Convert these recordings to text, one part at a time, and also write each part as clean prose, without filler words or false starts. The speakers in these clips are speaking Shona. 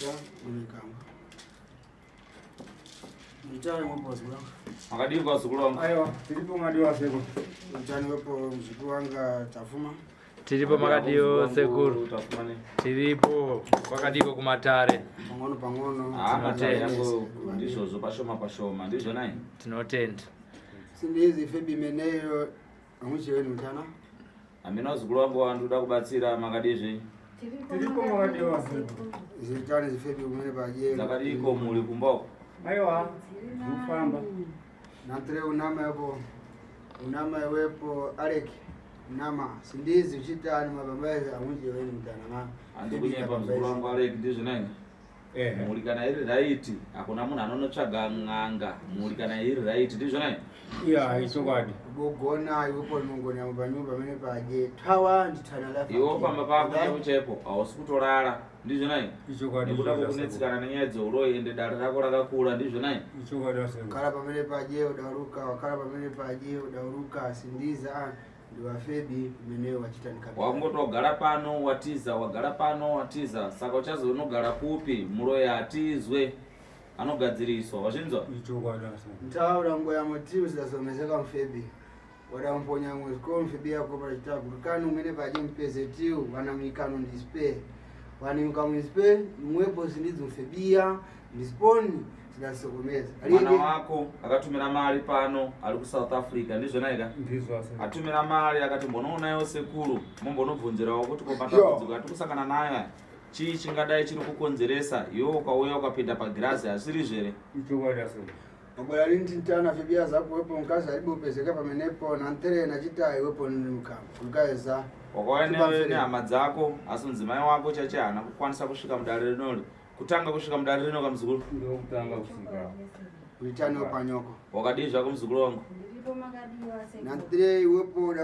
Chita unikamba. Mutani wepo wazukuru wangu. Makadii vazukuru vangu? Aiwa, tiripo madiwa sekuru. Mutani wepo mzukuru wanga Tafuma. Tiripo makadiwo sekuru. Tafuma ne. Tiripo kwakadiko kumatare. Pang'ono pang'ono. Ah, matare Tinotenda. yangu ndizvozvo pashoma pashoma ndizvo nai. Tinotenda. Sindizi febi meneyo amucheweni mutana. Hamina vazukuru vangu vandoda kubatsira makadii zvenyu. Tiripo makadiwa sekuru. Zitani zifebi kumene paje. Dzakadiko muli kumba uko. Aiwa, zvikufamba. Nantre unama yapo. Unama wepo Alec. Unama sindizi uchitani mabambazi amucheweni mutana ma. Handi kunyepa mzukuru wangu Alec ndizvo nai. Ehe. Mhuri kana iri right hakuna munhu anonotsvaga n'anga. Mhuri kana iri right ndizvo nai. Iya, ichokwadi. Bogona iwepo nongona panyumba pamene paje. Tawa nditana lafa. Iwe pamba pako chaipo chaipo hausi kutorara ndizvo nai. Ichokwadi. Nekuda kwekunetsekana nenyaya dzeuroyi ende dare rako rakakura ndizvo nai. Ichokwadi sekuru. Wakhala pamene paje udauruka wakhala pamene paje udauruka sindiza ndiwafebi meneyo wachitanika Wakungoti wagara pano watiza wagara pano watiza saka uchazonogara kupi muroyi atizwe anogadziriswa wazvinzwa Ichokwadi sekuru. ntaura ngoya motivi zidasomezeka mfebi wadamponya mweziko mfebi yako pachitagurukani umene paje mpezetiu wanamikano ndispe wanimika mwispe imwepo sindidzi mfebiya ndisponi zidasokomeza mwana wako akatumira mari pano ari kusouth Africa ndizvo naika Ndizvo sekuru. atumira mari akati mbonoonayo sekuru mombonobvunzirawo kuti ko matambudziko atiri kusangana nayo aya chii chingadai chiri kukonzeresa iwe ukauya ukapinda pagirazi hazviri zvere Ichokwadi sekuru. mabwera lintintana febiya zako wepo mkazi alibopezeka pamenepo nantere nachita iwepo mkaeza wakauya Chibamfere. nehama dzako asi mudzimai wako chache haana kukwanisa kusvika mudare rinori kutanga kusvika mudare rino kamuzukuru Ndokutanga kusvika. uitano panyoko wakadii zvako muzukuru wangu Ndiripo makadiwa sekuru. nantre iwepo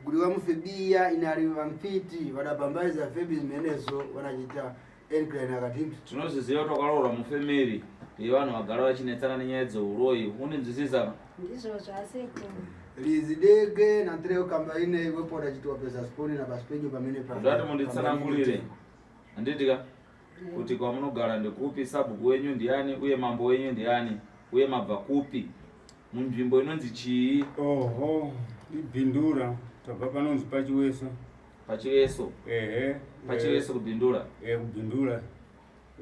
guliwa mufebiya inali vamfiti vadabambaiza febi zimenezo vanachita encline akatiti tinozviziva kuti wakaroorwa mufemeri yevanhu vagara vachinetsana nenyaya dzeuroyi uninzwisisa Ndizvo zvasekuru. lizi dege nantre ukamba ine iwepo udachitiwa pesa sponi na basi pamene pa ndati munditsanangurire handiti ka kuti kwamunogara ndekupi sabhuku wenyu ndiani uye mambo wenyu ndiani uye mabva kupi munzvimbo inonzi chii Oho, ibhindura. Tabva panonzi pachiweso. pachiveso Ehe. pachiveso kubhindura Eh, kubhindura.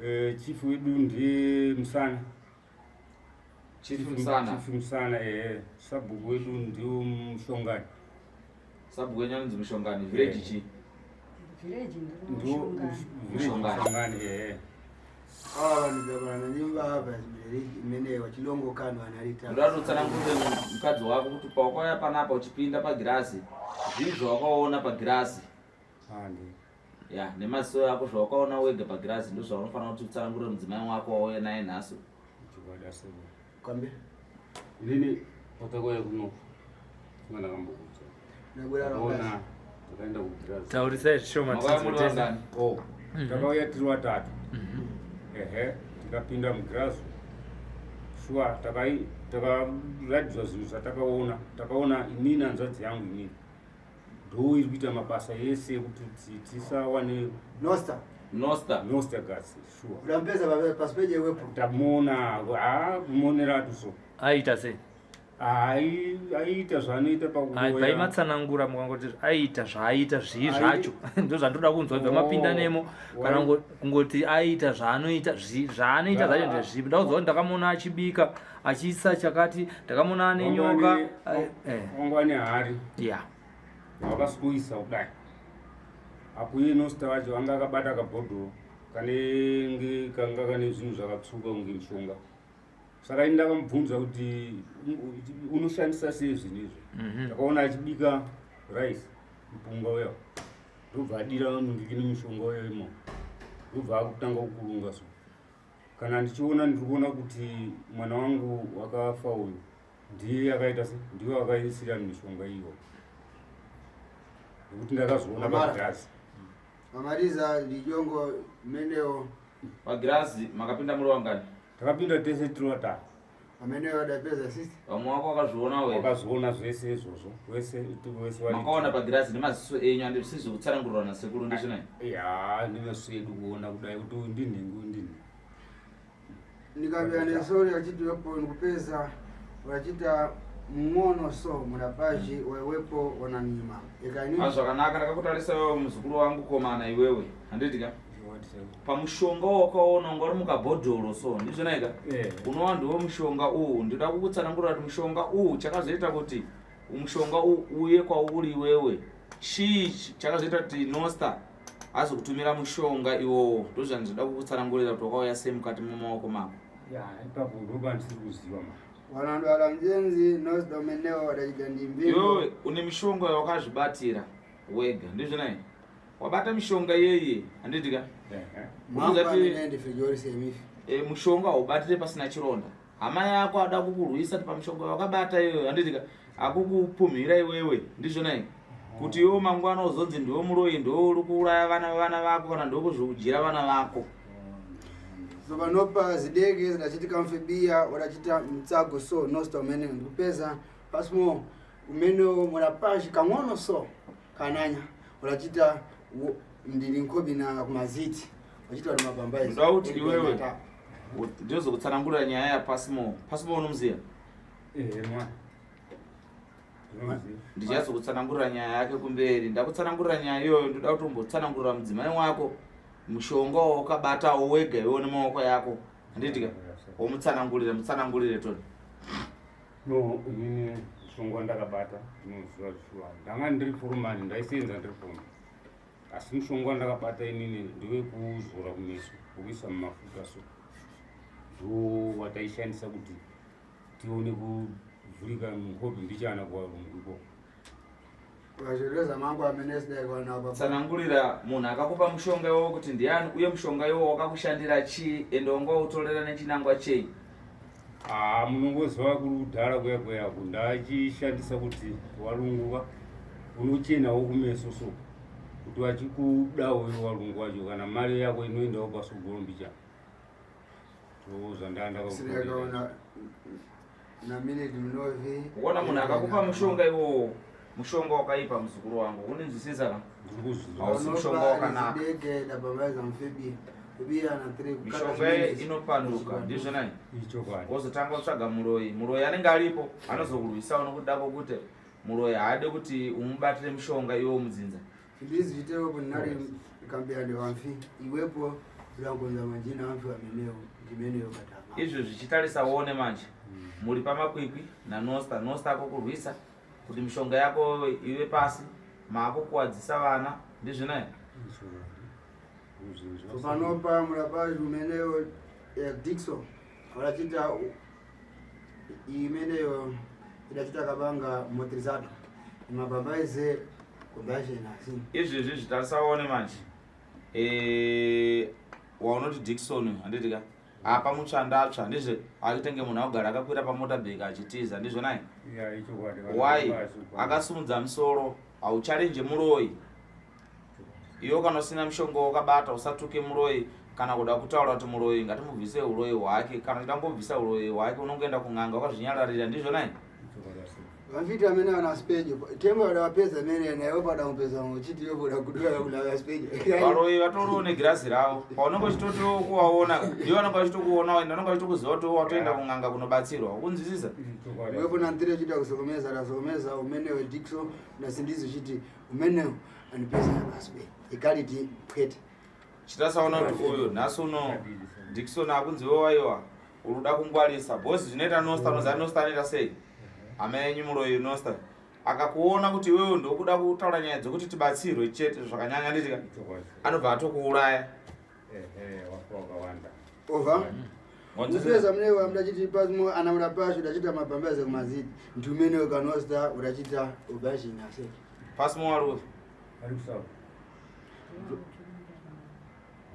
Eh, chief wedu ndiye Musana. chief musana Chief Musana ehe. Sabhuku wedu ndiwo Mushongani. sabhuku wenyu anonzi mushongani village Eh. chii Village ndiri Ndiwo mushongani. village Mushongani. Mushongani ehe. awa vanhu gabana nyimba apa imene wachilongo kanu analita ndoda kutsanangurire mukadzi wako kuti pawakauya panapa uchipinda pagirazi zvii zvawakaona pagirazi Handi. ya nemaziso ako zvawakaona wega pagirazi ndo zvaunofanira kuti utsanangurire mudzimai wako wauya naye nhasi Ichokwadi sekuru. kambe Inini patakauya kuno tinga ndakambokudza. nabwera Takaona takaenda kugirazi. Taurisai zvishoma makauya muri tinzwe tese. vangani Oh, takauya tiri vatatu. Ehe, tikapinda mugirazi. Shuwa takaratidzwa zvinhu zvatakaona. Takaona inini hanzvadzi yangu inini. Ndo iri kuita mabasa ese ekuti tisawane nosta nosta nostagas shuwa. udampeza pasipeje iwepo Tamuona, haa kumuonera tuso. Aiita sei? Aiita zvaanoita Ai, pakuroya. paimatsanangura mukangoti aiita zvaaita zvii Ai- zvacho ndo zvandoda kunzwa bva mapinda Oh, nemo kana kungoti aiita zvaanoita zvaanoita zvacho ndezvipi ndakuziva kuti ndakamuona achibika achiisa chakati ndakamuona ane nyoka eh, Wangu ane hari. ya Wakasikuisa kudai. Apo iye nosta wacho anga akabata kabhodhoro kanenge kanga kane zvinhu zvakatsvuka kunge mishonga. Saka ini ndakamubvunza kuti unoshandisa sei zvinhu izvi. Ndakaona achibika rice mupunga uya. Ndobva adira mundikini mishonga uya imo. Ndobva akutanga kukurunga so. Kana ndichiona ndiri kuona kuti mwana wangu wakafa uyu ndiye akaita se ndiye akaisira mishonga iyo. Nekuti ndakazoona Mamara. pagirazi. mamaliza lijongo meneo pagirazi makapinda muri wangani Takapinda tese tiri vatatu. Amene wadapeza sisi. Vamwe wako wakazvionawo here? Wakazviona zvese izvozvo, wese wese wari- Makaona pagirazi nemaziso enyu andi zvisizvo kutsanangurirwa nasekuru ndizvonai? Ya, nemeso edu kuona kudai kuti uyu ndinhingi, uyu ndinhingi. Ndikabira nesori achiti wepo ndikupeza wachita mng'ono so murapaji wewepo wananima. Ikani Ah, zvakanaka, ndakakutarisa iwewe muzukuru wangu komana iwewe, handiti ka? Pamushonga wawakaona unga uri mukabhodhoro so, ndizvonai ka? Eh. Unova ndiwo mushonga uwu. Ndinoda kukutsanangurira kuti mushonga uwu chakazoita kuti mushonga uwu uye kwauri iwewe chii chakazoita kuti Nosta azokutumira mushonga iwowo. Ndozvandinoda kukutsanangurira kuti wakauya sei mukati memaoko mako. Ya, ipapo ndopandisiri kuziva ma. Wanandwala mjenzi Nosta umenewo wadachita ndimbindo. Iwewe une mishonga yawakazvibatira wega, ndizvonai? Wabata mishonga yeye, handiti ka? Ehe. Mambo Unozati- amene ndifrijori semifi. E, mushonga haubatire pasina chironda. Hama yako ada kukurwisa kuti pamushonga wakabata iwewe, handiti ka, akukupumhira iwewe, ndizvonai? Kuti iwe mangwana uzonzi ndiwe muroyi, ndiwe uri kuuraya vana vana vako kana ndiwe kuzviudyira vana vako. So panopa zideke zidachitika mfibia wadachita mtsago so Nosta umene ndikupeza pasimo umene murapaji kang'ono so kananya udachita ndili nkhobi na kumaziti wachita kuti mabamba izi. Ndoda kuti iwewe ndizokutsanangurira nyaya yaPasimo. Pasimo unomuziya? Ehe, mwana. Ndinomuziva. Ndichazokutsanangurira nyaya yake kumberi. Ndakutsanangurira nyaya iyoyo, ndoda kuti umbotsanangurira mudzimai wako mushonga wawakabatawo wega iwe nemaoko yako, handiti ka? Womutsanangurira, mutsanangurire toni. No, inini mushonga wandakabata ndinoziva zvishuwa. Ndanga ndiri foromani, ndaisenza ndiri foromani. Asi mushonga wandakabata inini ndewekuzora kumeso, wekuisa mumafuta so. Ndo wataishandisa kuti tione kuvhurika muhope mbichana kuvarungu ikoko. Vazvireza mangu amene sidaikwana apa. Tsanangurira munhu akakupa mushonga iwowo kuti ndiani, uye mushonga iwowo wakakushandira chii, ende wanga wautorera nechinangwa chei? Ah, munongoziva kuri kudhara kuya kuya ndachishandisa kuti varungu va unochenawo kumeso so kuti vachikudawo ivo varungu vacho, kana mari yako inoendawo pasogoro mbichana. Ndo zvandanga Sidaikaona na minute mnovi. Ukaona munhu akakupa mushonga iwowo, mushonga wakaipa muzukuru wangu, uninzwisisa ka? Ndiri kuzvinzwa. Hausi mushonga wakanaka. Zideke dabambaiza mfibia. Fibia na 3 Mishonga iyi inopanduka, ndizvonai? Ichokwadi. Wozotanga kutsvaga muroyi, muroyi anenge aripo anozokurwisawo nokuda kwokuti muroyi haadi kuti umubatire mushonga iwo mudzinza. Ndizi chitewo nali kambira ndi wamfi iwepo zilangonza manjina amfi amenewo ndimeneyo katama. Izvi zvichitarisa uone manje muri pamakwikwi naNosta. Nosta akokurwisa kuti mishonga yako ive pasi, maakukuwadzisa vana, ndizvonai? Ichokwadi. Ndozvinzwa. So panopa murapaji umeneyo Dixon walachita imeneyo idachita kabanga motorizado mabambaize kumbashenasi. Izvezvi zvitarisa uone manje, waunoti Dixon, handiti ka? Apa mutsvandatsva, ndizvo? Achitenge munhu akugara akakwira pamotabheki achitiza, ndizvo nai? Ya, ichokwadi. Why akasimudza musoro? Hauchalenje muroyi iwe kana usina mushonga wakabata. Usatuke muroyi kana kuda kutaura kuti muroyi ngatimubvise uroyi hwake. Kana uchida kungobvisa uroyi hwake, unongoenda kun'anga wakazvinyararira, ndizvo nai? Ichokwadi asi. Vamfiti amene ana spejo tengo adawapeza amene naye pada mupeza uchiti iwe kuda kudura kuna spejo. Varoyi vatoriwo negirazi ravo. Paunenge uchitotiwo kuvaona, ndivo vanenge vachitokuonawo, ende vanenge vachitokuziva kuti watoenda kun'anga kunobatsirwa. Ukunzwisisa? Ichokwadi. Iwepo na ntire chita kusokomeza dasokomeza umenewe Dixon nasindizi uchiti umenewo anipeza pasbe ikaliti pwete. Chitasaona kuti uyu nhasi uno Dixon akunzi iwe waiwa uri kuda kungwarisa bhosi. Zvinoita Nosta, unoziva Nosta anoita sei? Hama yenyu muroyi Nosta akakuona kuti iwewe ndokuda kutaura nyaya dzekuti tibatsirwe chete zvakanyanya, nditika? Ichokwadi. Anobva atokuuraya. Ehe, wafa wakawanda. Ova Wanzwisisa? upeza mnewe amdachiti pasmo anamura pasho udachita mabambaze kumaziti ndi umenewe kanosta udachita ubashina se. Pasimo waruzi? Ari kuSouth.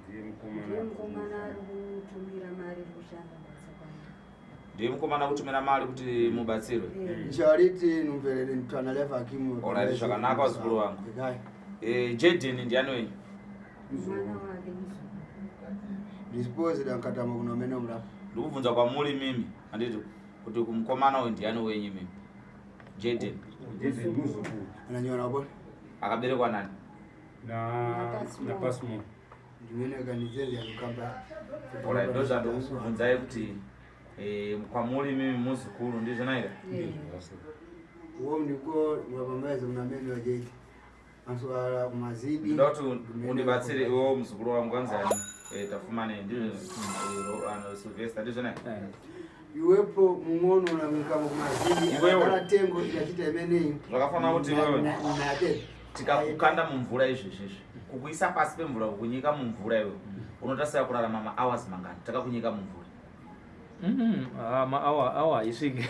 Ndiye Ndiye mukomana. mukomana ari kutumira mari iri kushanda basa kwangu. Ndiye mukomana kutumira mari kuti mubatsirwe? Nchariti numverere mtwana lefa akimu. Alright, zvakanaka, vazukuru vangu. Ekai. Jaden ndiani wenyu? Mwana wake muzukuru. Dispose dankatama kuna mene murapo. Ndikubvunza kwamuri mimi, handiti? Kuti kumukomana uyu ndiani wenyu mimi? Jaden. Jaden muzukuru. Ananyora bwana. Akaberekwa nani? Napasmo. Ndimene kandizenzi anokamba. Alright, ndozvandokubvunzai kuti kwamuri mimi muzukuru, ndizvona here? Uwo ndiko wapambaiza muna mene wajeiti. Maswala kumazidi. Ndoda kuti undibatsire iwo muzukuru wangu anzani Tafumane, ndizvo Sylvester, ndizvona here? Iwepo mung'ono na mukamo kumazidi. Iwewe. Akakala tengo ikachita imeneyi. Zvakafanana kuti iwewe Nate. tikakukanda mumvura izvezvizvi, kukuisa pasi pemvura, kukunyika mumvura, iwe unotasira kurarama mahours mangani takakunyika mumvura? Maawa awa haisviki.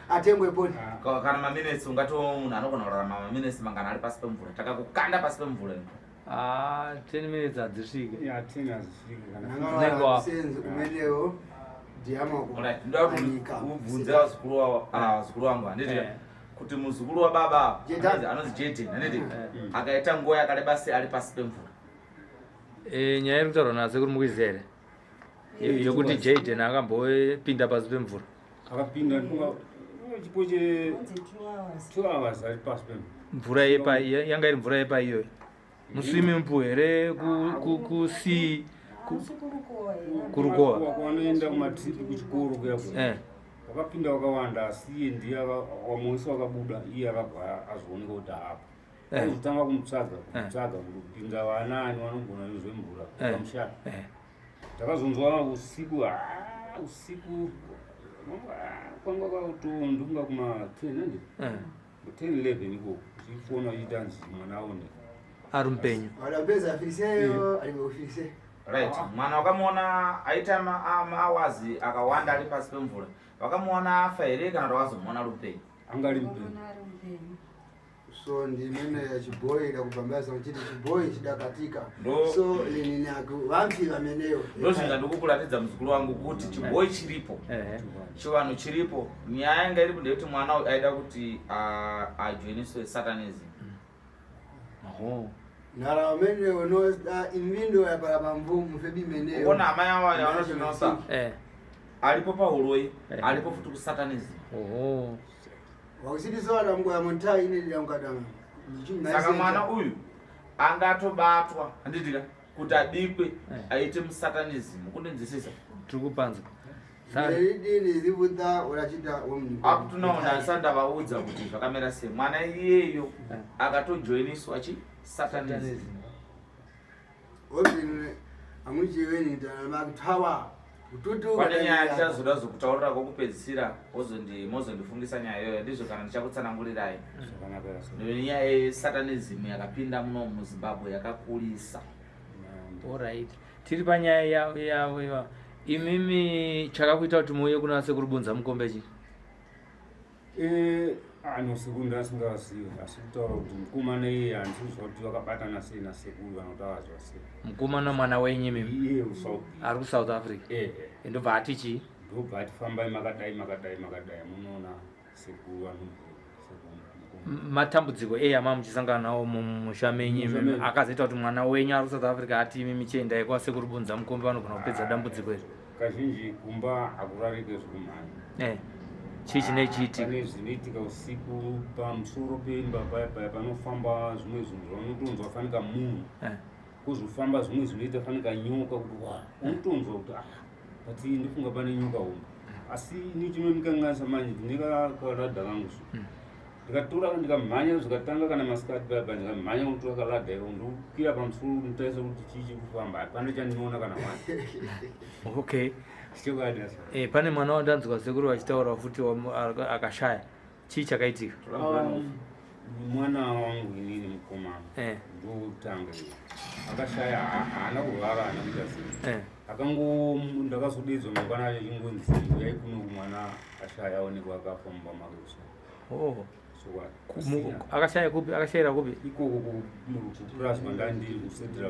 Atengo iponi. Kana maminutes, ungati munhu anogona kurarama maminutes mangani ari pasi pemvura takakukanda pasi pemvura iwe? Ah, 10 minutes hadzisviki. Ya, 10 hazvisviki kana. Nangala senzi umenewo ndiyama Alright, ndoda kuti anyika. ubvunze vazukuru vangu, handiti? Kuti muzukuru wababa Jaden. anonzi Jaden, handiti? Akaita nguva yakareba sei ari pasi pemvura? Nyaya iri kutaurwa nasekuru mukuiziva here? Yokuti Jaden akambopinda pasi pemvura. Akapinda, ndifunga chipo che Kunzi 2 hours. 2 hours ari pasi pemvura. Mvura yepa yanga iri mvura yepa iyoyo, muswimming pool here, kusea? Hakusi kurukowa here? Kurukowa. Kwavanoenda kumatripi kuchikoro kuya kuya. Wakapinda wakawanda, asi iye ndiye wamwese wakabuda, iye akabva azooneka kuti haapo. Azotanga kumutsvaga, kumutsvaga kuti kupinda vana ani vanogona nezvemvura pamushana. Takazonzwa usiku, usiku kwanga kwakutondunga kuma 10 andi 10 11 ikoko, uchifona uchiita nzi mwana aoneka. Ari mupenyu? Wadapeza afiseyo alimeufise. Right, mwana wakamuona aita mahours akawanda ari pasi pemvura, wakamuona afa here kana kuti wakazomuona ari mupenyu? Anga ari mupenyu. Unoona ari mupenyu. So ndimene ya chibhoyi dakubvambaza uchiti chibhoyi chidakatika. So lininaku vampi vameneyo. Ndozvinga ndikukuratidza muzukuru wangu kuti chibhoyi chiripo, chivanhu chiripo. Nyaya yanga iripo ndeyekuti mwana uyu aida kuti ajoiniswe satanism. Oho. Nhara ameneyo no imvindo yapala pamvu mufebi meneyo. Ukuona amai avo yavanotinosa alipo pauroi, alipo futi kusatanism. Oho. Wakusitisowa mngoya montai ine didamukadama. Saka mwana uyu angatobatwa, handitika, kuti abikwe aite musatanism, kundinzwisisa? Tiri kupanza. Dini zibuda urachita. Up to now ndasati ndavaudza kuti zvakamira sei. Mwana iyeyo akatojoiniswa chi satanism. Obvin amuchiweni makutawa kututu. Pane nyaya ndichazoda zokutaurira kwokupedzisira, mozondifungisa nyaya iyoyo, ndizvo kana ndichakutsanangurirai. Zvakanaka yasa. Nenyaya yesatanism yakapinda muno muZimbabwe yakakurisa. Alright, tiri panyaya yavo iva. Imimi chakakuita kuti muuye kuna Sekuru Bunza Mukombe chii? Ano sekuru ndasingazivi, asi kutaura kuti mukomana iye handisi kuziva kuti vakabatana sei nasekuru, kana kuti avaziva sei. Mukomana mwana wenyu imimi? Iye kuSouth. Ari kuSouth Africa? Ehe. Ndobva ati chii? Ndobva ati fambai makadai, makadai, makadai, munoona sekuru vanobva sekuru mukomana. Matambudziko eyi ama muchisangana nawo mumusha menyu Mumusha imimi medu. akazoita kuti mwana wenyu ari kuSouth Africa ati imimi chiendai kwaSekuru Bunza Mukombe, vanogona kupedza dambudziko iri? Kazhinji kumba hakurarike zvekumhanya. Chii chine chiitika? Pane zvinoitika usiku pamusoro peimba paya paya, panofamba zvimwe zvinhu zvaunotonzwa fanika munhu, kuzofamba zvimwe zvinoita fanika nyoka, kuti wa unotonzwa kuti ah, but ndifunga pane nyoka hombe. Asi ini chinondikanganisa manje, ndine kaladder kangu, so ndikatora ndikamhanya, zvikatanga kana masikati paya paya, ndikamhanya kunotora kaladder iko, ndokwira pamusoro ndinotarisa kuti chii chiri kufamba, hapana chandinoona kana one. Chokwadi asi. Pane mwana wandanzwa sekuru vachitaura futi akashaya, chii chakaitika? Mwana wangu inini mukomana ndotanga iye akashaya, haana kurwara, haana kuita sei. Akango ndakazodedzwa mangwana acho chingonzi uyai kuno, mwana ashaya, aonekwa akafa mumba make usiku. Oh. Chokwadi. Akashaya kupi? Akashayira kupi? Ikoko kupurazi kwandandiri kusedra.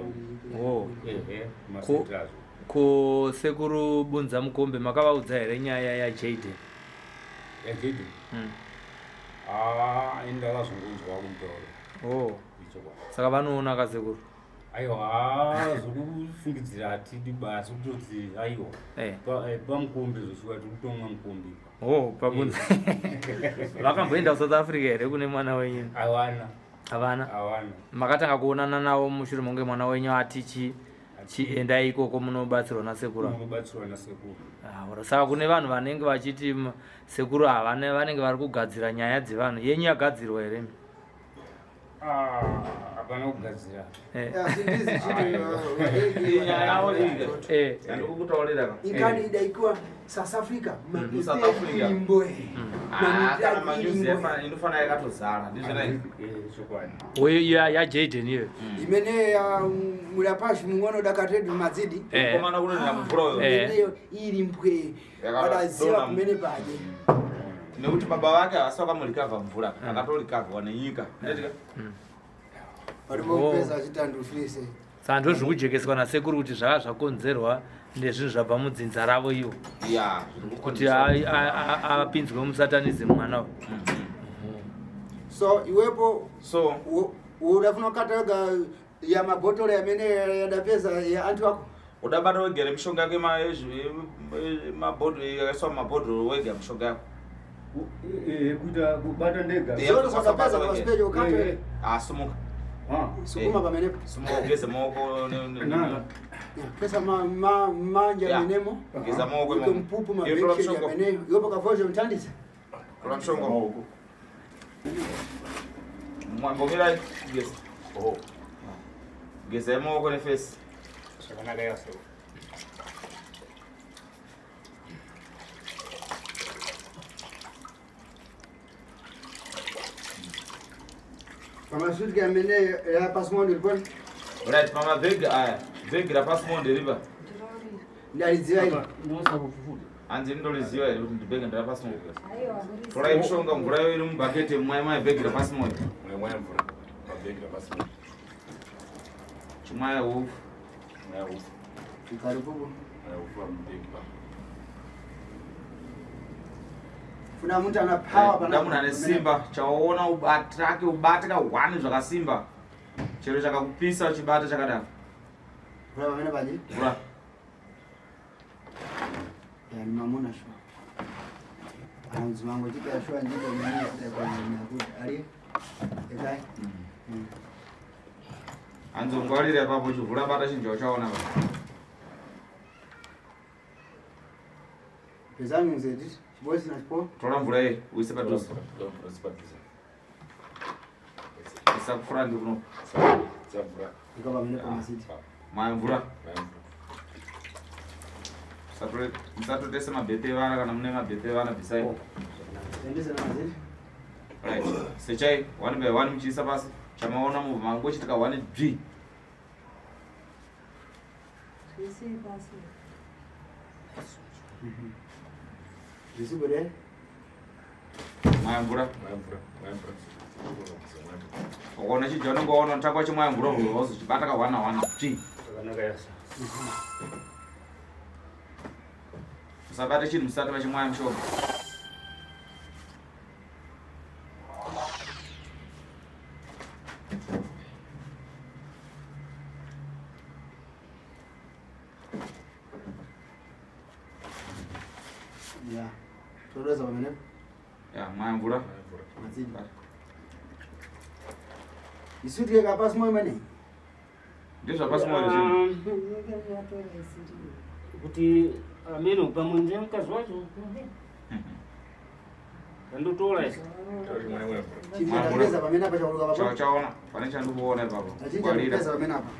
Oh. Ehe, kumasedrazo. Ko Sekuru Bunza Mukombe makavaudza here nyaya yaJaden? YaJaden? Aa, ini ndakazongonzwa kumutaura. Oh. Ichokwadi. Saka vanoona kasekuru? Aiwa, zvokufungidzira hatidi basi kutoti aiwa. Eh. Pamukombe zvoshuwa tiri kutomwa mukombe. Oh, pabunza. Vakamboenda kuSouth Africa here kune mwana wenyu? Hawana. Havana. Hawana. Makatanga kuonana navo mushure monge mwana wenyu ati chi chiendai ikoko munobatsirwa nasekuru. Munobatsirwa nasekuru. Ah, saka kune vanhu vanenge vachiti sekuru havana vanenge vari kugadzira nyaya dzevanhu. Yenyu yagadzirwa here? Ah, hapana kugadzira. Eh. Inyaya yavo iyi. Eh. Yandikukutaurira ka. Ikani idaikiwa South Africa. Mm. South Africa. Imboe. Ah, kana manyuzi inofana yakatozara ndizvona izvi. Chokwadi. Uyu ya ya Jaden iyo. Imene ya mulapashi mung'ono dakatedu madzidi. Eh. Mukomana kunonera mvura uyo. Eh. Imeneyo ili mbwe. Yakadonha Wadaziva kumene paje. Nekuti baba vake havasi vakamurikavha mvura, akatorikavhwa nenyika. Ndetika. Varimbo kupesa achitandufise. Saka ndo zviri kujekeswa nasekuru kuti zvava zvakonzerwa nezvinhu zvabva mudzinza ravo ivo. Ya, Kuti apinzwe musatanism mwana uyu. So iwepo So udafuna kukataga ya mabhotoro yamene yadapeza ya antu ako. udabata wega nemishonga yako yakaiswa mumabhodhoro wega mishonga yako. Kuita kubata ndega. Yeah. Zote zvakapeza paspejo ukate. Ah, sumuka. Ah. Sukuma pamenepo. Sumuka ugeze maoko Nana. Pesa manja Yeah. menemo. Geza maoko Iko imomo. mpupu Iyo tora mabheksheni mushonga. yameneyo. Iwepo kavozho mutandisa. Tora mushonga. Mwambomirai geza. Oh. Gezai maoko nefesi. Zvakanaka yase. Pamasuti yamene ya pasimondo iliponi. Right, pamabhegi aya. Bhegi rapasimondo ripa. Ndalidziva ili. Hanzi ndoriziva here kuti ndibhegi nderapasimondo. Aiwa, muri Torai mishonga mvura iyo iri mubhaketi mwai mwai bhegi rapasimondo. Mwaya mvura. Pabhegi rapasimondo. Chimwaya hupfu. Mwaya hupfu. Ikaripupu. Mwaya hupfu pamubhegi pa. Funa muntu ana power Kuda munhu ane simba chawaona ubatrake ubate kahwani zvakasimba. Chero chakakupisa uchibata chakadaro. Mvura pamene paje. Mvura. Ya ni mamona shwa. Anzi mango chika shwa ndiko mimi sita kwa nyakuti. Ali. Ekai. Hanzi ungwarira ipapo uchivhura bata chinhu chauchaona pa. Pezani mzeti. Chibosi na chipo. Tora mvura iyi uise padhuze. Tora mvura uise padhuze. Isa kufurandi kuno. Isa mvura. Ika pamene pamasiti. Mwaya mvura. Mwaya mvura. Musatotese mabhete evana kana mune mabhete evana bvisai. Endese na maziti. Right. Sechai one by one muchiisa pasi. Chamaona mubva mangochitika one dzvi. Zvese pasi. Zvisibude. Mwaya mvura. Mwaya mvura. Mwaya mvura. Mwaya mvura. Ukaona chidya unenge waona mutanga wachimwaya mvura wazochibata kahwana hwana dzvi. Zvakanaka yase. Musabate chinhu musati vachimwaya mushonga. Ya. Todweza pamene. Ya, mwaya mvura. Mwaya mvura. Mazidi. Isuti yeka pasimo imene. Ndizvapasimoyo zvinhu. Inenge yatora isiri. Kuti ameno pamwe ndiye mukadzi wacho. Ndotora isi. Tora mwaya mvura. Chimwe ndapeza pamene apa chauluka papo. Chauchaona pane chandikuona ipapo. Achinja Ngwarira. kupeza pamene apa.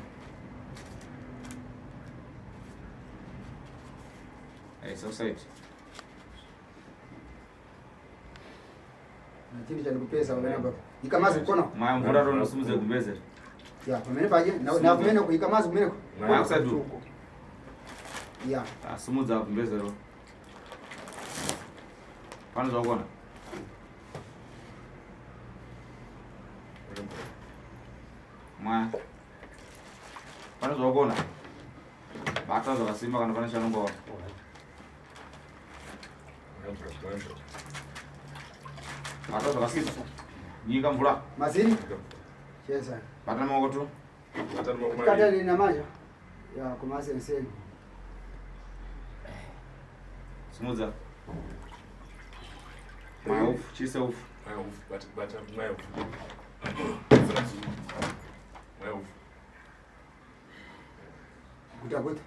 Eh, southside. Chindi chandikupeza pamene apa. Ikamazi kukono. Mwaya mvura tonosimudze gumbeze. Ya, pamene paje. Na kumene ko ikamazi kumene ko. Mwaya kuside uko. Ya. Ah, simudza gumbezero. Pane zvakuona. Mwaya. Pane zvakuona. Bata zvakasimba kana pane chanongoona. Mwaya mvura. Mwaya mvura. Bata zvakasimba. Nyika mvura. Mazini. Chesa. Bata maoko tu. Kata nina manja ya kumasenseni. Simudza. Mwaya upfu, chiise upfu. Kutakuta.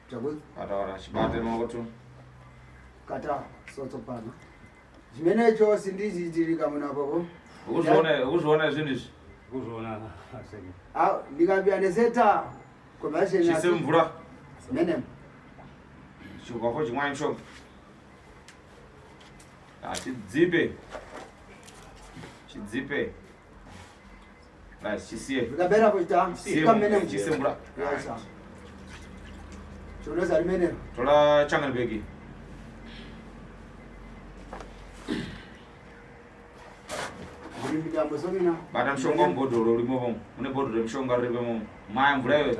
Kutakuta. Ataura, chibate maoko tu. Kata sotso pano. Zvimenecho sindiziitirika munapopo. Ukuzviona zvinhu izvi? Kuzviona aseke. Ah, ndikambia neseta Chiise commercial mvura. menem. Chikafo chimwaya mushonga. Ah, chidzipe. Chidzipe. Right, chisiye. Ndikabera kuita Chisiye kamenem. Chiise mvura. Yaisa. Chonoza rimenero. Tora changani bhegi. Ndiri mitambo somina. Bata mushonga mubhodhoro urimo momo. Mune bhodhoro remushonga riripo momo. Mwaya mvura iwe.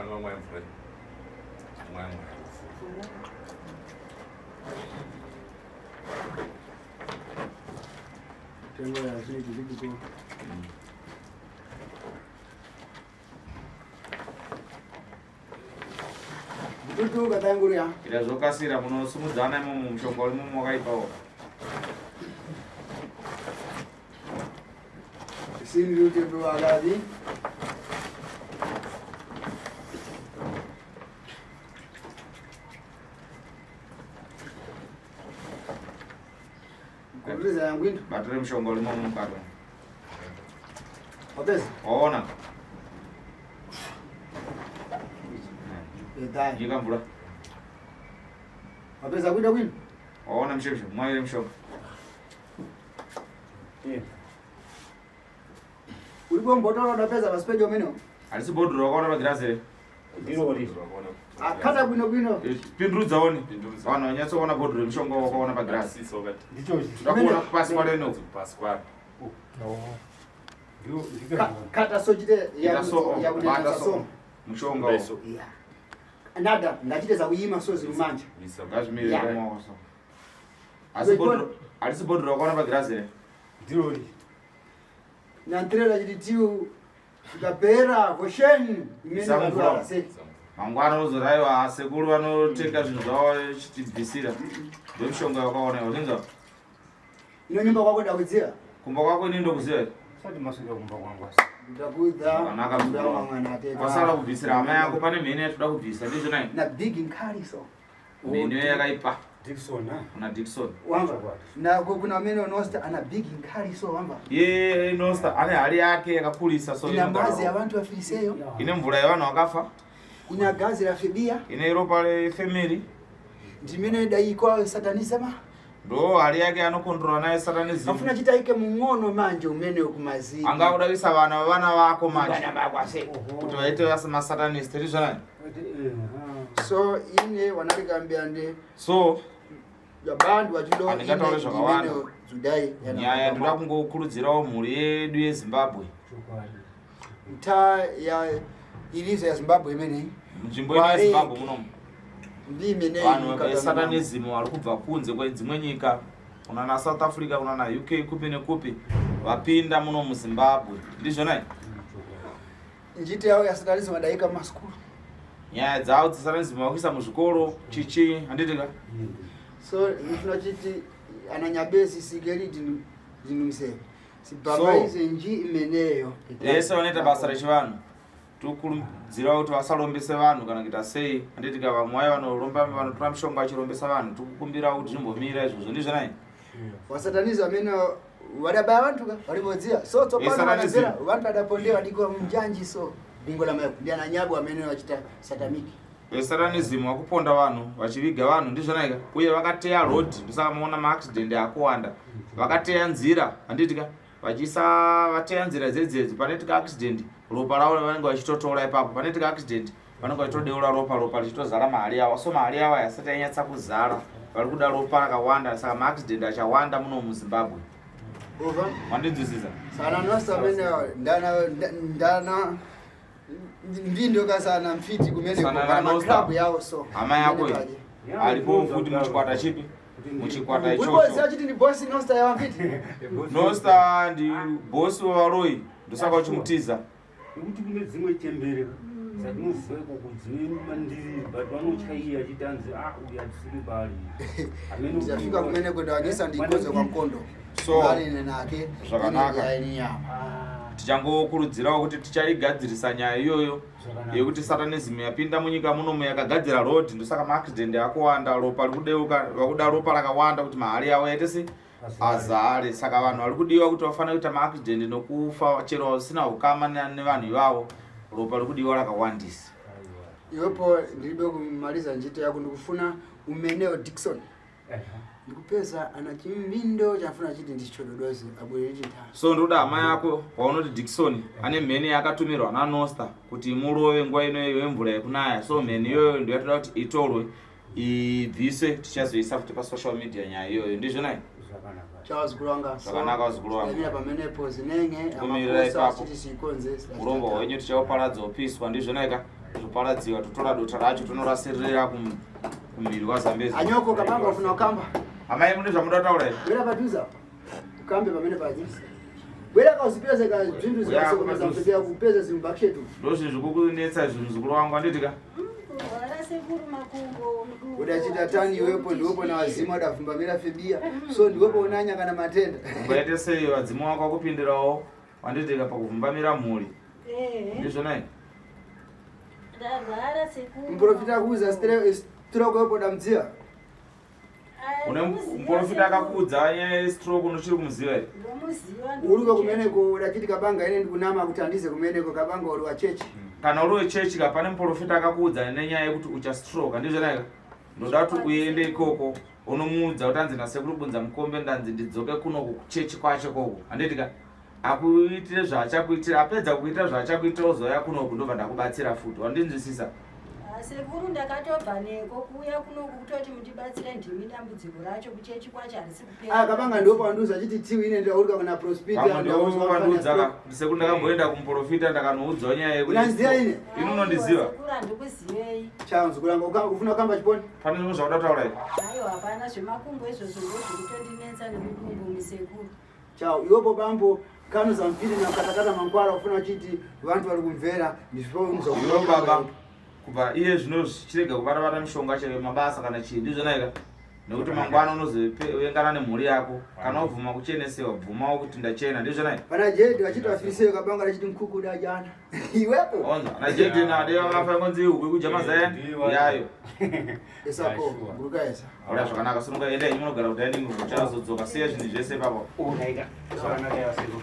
Tengo ya zvinoiti zvidiko. Mtutu katanguria. Ita zvokasira munosumudzana imomo mushonga uri momo wakaipawo. Sindi utembe wakati. Kuturiza yangu into. Batire mushonga uri momo mukati. Wapeza? Waona? Edai. Nyika mvura. Wapeza kuita kwino? Waona mushemshe, mwaire mushonga. Uripo mbotoro udapeza pasipejo umene. Harisi bhodhoro wakaona pagirazi here? Ndirori. Akata kwino kwino. Pindurudzaoni. Vanhu vanyatsoona bhodhoro remushonga wakaona pagirazi. Ndichochi. Toda kuona pasi kwaro Pasquale. Ndiro Ka- Kata so chite Ita so, bata yakunetsa so. so. Mushonga uwo. Yeah. Nada, ngachite zakuyima so ziri manje. Ngazvimire Yeah. pamaoko so. Harisi bhodhoro harisi bhodhoro wakaona pagirazi here? Ndirori. Nantirera chiti tiu tikapera vosheni imene Samuvura. vanhu varase. Mangwana uzoraiwa sekuru vanotenga zvinhu zvavo vachitibvisira. Ndomishonga wakaona iwe zvinzwa. Ino nyumba kwako ndakudziya. Kumba kwako ini ndokuziva here? Sati masvika kumba kwangu asi. Ndakudza. Zvakanaka Ndawa mwana atete. Kwasara kubvisira hama yako pane mhene yatoda kubvisa ndizvo nai. Na big nkali so. Mhene yakaipa Dickson ha. kuna Dickson. Wamba. Na kuna mene unosta ana big nkali so wamba. Ye Nosta ane hali yake yakakurisa so Ina inogara mbazi yavantu vafiriseyo. ine mvura yevanhu vakafa Ina gazi la fibia. ine ropa refemeri Ndimene daikwa satanism. ndo hali yake anokontrola nayo satanism Afuna chitaike mung'ono manje umene kumazini. anga kudavisa vana vevana vako manje Vana vako ase. kuti vaite masatanist ndizvo nai So ine wanalikambia ndi so yabantu vachido Handingatauri zvakawanda. zudai nyaya ndoda kungokurudzirawo mhuri yedu yezimbabwe Chokwadi. mtaa ya ilizo ya zimbabwe imeneyi munzvimbo ino yezimbabwe munomu ndi imeneyi vanhu vesatanism vari kubva kunze kwedzimwe nyika kunana south africa kunana uk kupi nekupi vapinda muno muzimbabwe ndizvo nai njiti yawo ya satanism adaika mumasukulu nyaya dzavo dzesatanism vakuisa muzvikoro chichi handitika so ndifuna chiti ananyabesi sikeli dinumse sibhabaize nji imeneyo vese vanoita basa rechivanhu tikurudzira kuti vasalombese vanhu kana kuita sei handitika vamwe vayo vanoromba vanotora mishonga vachirombesa vanhu tikukumbira kuti zvimbomira izvozvo ndizvo nai wasatanizi amene vadabaya vantu ka varivodziya so tsopano Satanism. vanazera vantu vadaponde vadikwa munjanji so bingo la mayo ndi ananyabu amene vachita satamiki vesatanism vakuponda vanhu vachiviga vanhu ndizvo naika uye vakateya road ndosaka maona maaccident akuwanda vakateya nzira handitika vachisa vateya nzira dzedzedzi panoitika accident ropa ravo vanenge vachitotora ipapo panoitika accident vanenge vachitodeura ropa ropa richitozara mahari avo so mahari avo asati anyatsa kuzara vari kuda ropa rakawanda saka maaccident achawanda muno muzimbabwe uva mandinzwisisa sana nosa amene ndana ndana mbindo kasana mfiti kumene Sana kana na Nosta. maklabu yawo so hama yako Kumene iyi paje. alipo futi muchikwata chipi muchikwata Ulipoziwa ichocho chiti ndi bosi nosta ya mfiti nosta ndi bosi wavaroi ndosaka uchimutiza Nekuti kune dzimwe chembere dzatinoziva ikoko dzine mandiriri but vanotya iye achiti anzi a uyu hatisiri paari. Hameno kuti- Ndizafika kumene kwenda ndikoze kwa mkondo. So, Ngarine nake. zvakanaka. Ine nyama. Ah, Tichangokurudzirawo kuti tichaigadzirisa nyaya iyoyo zvakanaka. yekuti satanism yapinda munyika munomu yakagadzira road, ndosaka maaccident akuwanda, ropa rikudeuka, vakuda ropa rakawanda kuti mahari yavo yaite se azare. Saka vanhu vari kudiwa kuti vafanira kuita maaccident nokufa chero vasina ukama nevanhu ivavo, ropa riri kudiwa rakawandisa. Aiwa. Iwepo ndiribe kumaliza njito yako, ndikufuna umeneo Dickson. Ehe. Ndikupeza ana chimbindo chafuna chiti ndichododoze abwereti ntano. So ndoda hama yako waunoti Dickson ane mheni yakatumirwa naNosta kuti imurove nguva inoyo yemvura yekunaya. So mheni iyoyo ndoyatoda kuti itorwe ibviswe, tichazoisa futi pasocial media nyaya iyoyo, ndizvo nai? Zvakanaka. Chawazukuru wanga. Zvakanaka, vazukuru vangu. Ndamira pamenepo zinenge Tikumirira amakosa ipapo. achiti sikonze. Urombo hwenyu tichauparadza upiswa, ndizvo naika? Toparadziwa, totora dota racho tonorasirira kumhiri kwaZambezi. Anyoko kabanga ufuna kukamba. Amai, mune zvamuda kutaura here? Bwera padhuze apa. Ukambe pamene paji. Bwera kauzipeze ka zvintu Uya, zikasokomeza kupadhuze. mfebea kupeza zimbakishetu. Ndo zvinhu zvikukunetsa izvi, muzukuru wangu, anditika? Kurwara sekuru, makumbo, mudumbu. Udachita tani iwepo ndiwepo na wazimu adafumbamira febia. So ndiwepo unanya kana matenda. Ungaite sei vadzimu wako akupindirawo, wanditika, pakuvhumbamira mhuri? Ehe. Ndizvo nai? Ndarwara sekuru. Mprofita akuuza stroke wepo damdziwa. Ah, Une ndinomuziva muprofita sekuru. akakuudza nyaya yestroke, unochiri kumuziva here? Ndomuziva. Uruke kumeneko udachiti kabanga ine ndikunama kuti andize kumeneko kabanga uri wachechi. Kana uri wechechi ka, pane muprofita akakuudza nenyaya yekuti uchastroke, ndizvo naika? Ndoda kuti uende ikoko unomuudza kuti anzi nasekuru Bunza Mukombe ndanzi ndidzoke kunoku kuchechi kwacho koko, handitika? Akuitire zvaachakuitira, apedza kuita zvaachakuitira uzouya kunoku, ndobva ndakubatsira futi, wandinzwisisa? Ah, sekuru, ndakatobva neko kuuya kunoku kutoti mundibatsire, ndimi dambudziko racho, kuchechi kwacho harisi kupera. Ah kabanga ndiwepo wandiuza achiti tiwi ine ndaurika kuna prospita. Pamwe ndovandiudza ka kuti sekuru ndakamboenda kumuprofita ndakanoudzawo nyaya yekuti Unandiziva ine? Ini unondiziva? Sekuru, handikuzivei. Chanzu kuranga ufuna kukamba chiponi. Pane zvimwe zvauda kutaura here? Aiwa, hapana, zvemakumbo izvozvo ndozvirikutondinetsa nemudumbu musekuru. Chao iwepo bambo kanu za mpiri na katakata mankwara ufuna uchiti vantu vari kumvera ndizvo. Iwe baba, kubva iye zvino chirega kubata-bata mishonga chero mabasa kana chii, ndizvo naika? Nekuti mangwana unozovengana nemhuri yako. Kana ubvuma kuchenesewa, bvumawo kuti ndachena, ndizvo naika? Pana jedi vachiti vafiseyo kabanga rachiti mkuku dajana iwepo. Onza najedhi nade vakafa ngonzi huku kuja mazaya Ndiyo. yayo. Esako Sure. guruka esa. Oda zvakanaka, sununga, enda henyu munogara kudining room, uchazodzoka. Siya zvinhu zvese ipapo. Alright. Zvakanaka yasekuru.